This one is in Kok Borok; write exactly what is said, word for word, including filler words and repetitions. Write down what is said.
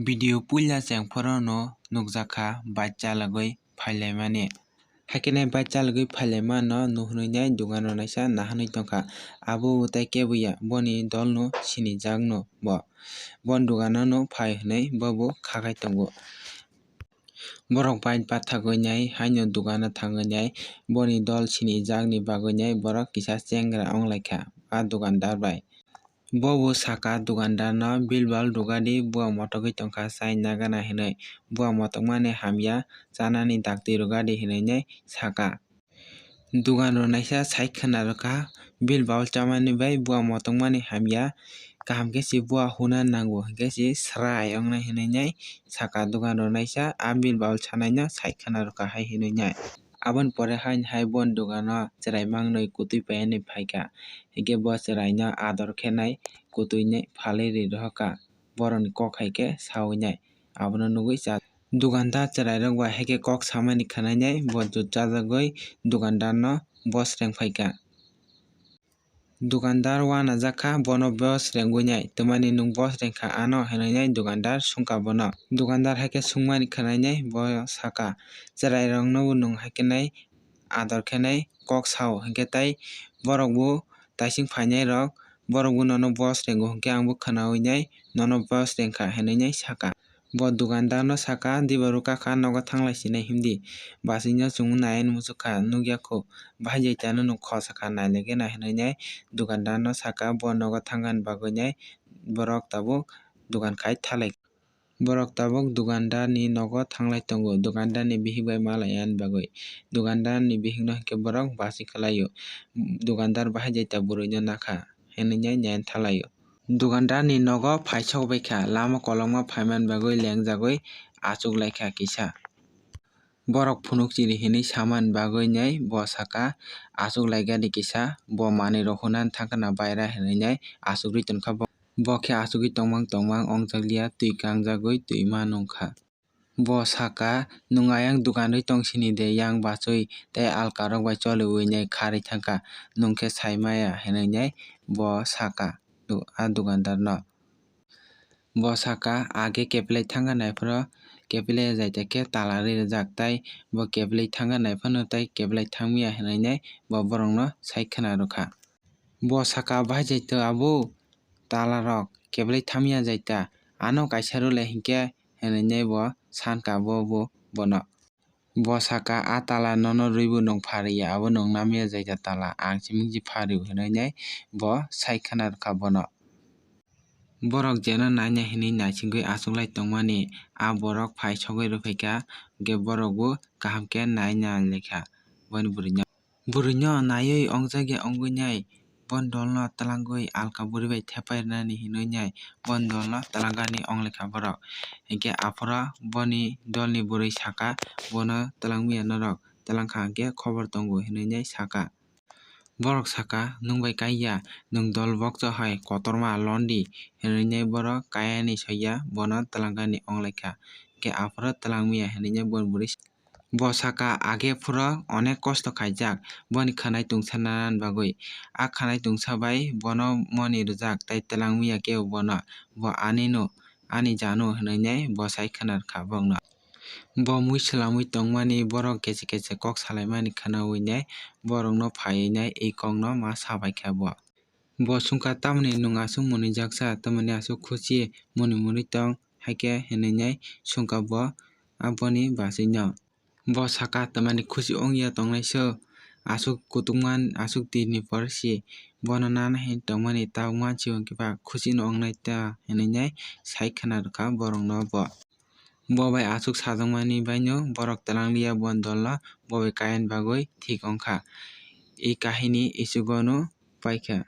Video puila chengphorono nukjakha bike chalogwi phailaimani. Haikhe nai bike chalogwi phailaimano nuhunwi nai dugan rwnaisa nahanwi tongkha. Abo tei kebo ya, boni dolno sinijakno bo. Boni duganono phai hwnwi bobo khakhai tongo. Borok bike pathagwi nai haino dugano thangwi nai boni dol sinijakni bagwi nai borok kisa chengra wnglaikha a dugandar bai. Bobo saka dugandarno, "Bilbao rwgadi, bua motogwi tongkha, chai nagana," hinwi. "Bua motokmani hamya, chanani dakti rwgadi," hinwi nai saka. Dugan rwnaisa sai khwna rwkha, "Bilbao chamani bai bua motokmani hamya, kaham khe se bua huna nango, hinkhe se srai wngnai," hinwi nai saka. Dugan rwnaisa a bilbao sanaino sai khwna rwkha hai hinwi nai. Aboni pore haino hai boni dugano chwrai mangnwi kutui paiyanwi phaikha. Hinkhe bo chwraino ador khe nai kutui nai phalwi ri rohorkha. Borokni kok hai khe sawi nai. Abono nugwi cha. Dugandar chwrairok bai hai khe kok samani khwnai nai bo jujajagwi dugandarno bosreng phaikha. Dukandar uanajak kha, bono bosrengwi nai, "Twmani nwng bosreng kha ano?" hinwi nai dukandar swngkha bono. Dukandar hai khe swngmani khwnai nai bo sakha, "Chwrairokno bo nwng hai khe nai ador khe nai kok sao, hinkhe tai borok bo taising phainai rok, borok bo nono bosrengo hinkhe ang bo khwnawi nai nono bosreng kha," hinwi nai sakha. Bo dugandarno sakha, "Diba rwkha kha, nogo thanglai sinai himdi. Bachwino chwng naiwi muchukha, nukya kho. Bahai jaitano nwng khosa kha, nailaikhena," hinwi nai dugandarno sakha. Bo nogo thangani bagwi nai borok tabuk dugan khai thalai. Borok tabuk dugandarni nogo thanglai tongo, dugandarni bihik bai ma laiyani bagwi. Dugandarni bihikno hinkhe borok bachwi khlaio. Dugandar bahai jaita bwrwino nakha. Hinwi nai naiwi thalaio. Dugandarni nogo phaisok baikha, lama kolokma phaimani bagwi lengjagwi achuklaikha kisa. Borok phunuk chiri hinwi samani bagwi nai bo sakha, "Achuklaikha di kisa, bo manwirok hunani thangkhana baira," hinwi nai achugwi tongkha bo. Bo khe achugwi tongmang tongmang ongjakliya, twi kangjagwi twi ma nungkha. Bo sakha, "Nwng ayang duganwi tong sini de, yang bachwi tei alkarok bai choliwi nai kharwi thangkha, nwng khe sai maya," hinwi nai bo sakha du-, a dugandarno. Bo sakha, "Age keplai thangkha naiphoro, keplai jaita khe tala ri rwjak, tai bo keplai thangkha naiphano tai keplai thangmaya," hinwi nai bo borokno sai khwna rwkha. Bo sakha, "Bahai jaita abu, tala rok keplai thangmaya jaita, ano kaisa rwlai hinkhe," hinwi nai bo sankha bo, bo bono. Bo sakha, "A tala nono rwibo nwng phariya, abo nwng namya jaita tala, ang simi si phario," hinwi nai bo sai khwna rwkha bono. Borok jeno naina hinwi naisingwi achuklai tongmani, a borok phai sogwi rwphaikha, hwnkhe borok bo kaham khe naina lekha boni bwrwino. Bwrwino naiwi ongjakya wngwi nai, boni dolno twlangwi alka bwrwi bai thepai rwnani hinwi nai, boni dolno twlangani ong lekha borok. Hinkhe aphuru boni dolni bwrwi sakha, "Bono twlangmaya norok, twlangkha hinkhe khobor tongo," hinwi nai sakha. Borok sakha, "Nwng bai kaiya, nwng dol bokcho hai kotorma londi," hinwi nai borok kayani soya bono twlangani ong lekha. Hinkhe aphuru twlangmaya hinwi nai boni bwrwi Bo sakha, "Age phuru onek kosto khaijak boni khwnai tungsa nanani bagwi. A khwnai tungsa bai bono moni rwjak tei twlangmaya kebo bono, bo anino, ani jano," hinwi nai bo sai khwna rwkha borokno. Bo mui swlamwi tongmani borok kese kese kok salaimani khwnawi nai borokno phaiwi nai ei kokno ma sabaikha bo. Bo swngkha, "Tamoni nwng aswk mwnwijak sa, tamoni aswk khusi mwnwi mwnwi tong?" hai khe hinwi nai swngkha bo aboni bachwino. Bo sakha, "Tamani khusi wngya tongnai se, aswk kutukma, aswk tirni por se bono nana hin tongmani tabuk mansi hwnkhe ba khusino wngnai ta," hinwi nai sai khwna rwkha borokno bo. Bo bai aswk sajakmani baino borok twlangliya boni dolno, bo bai kayani bagwi thik wngkha. I kahini ichugono paikha.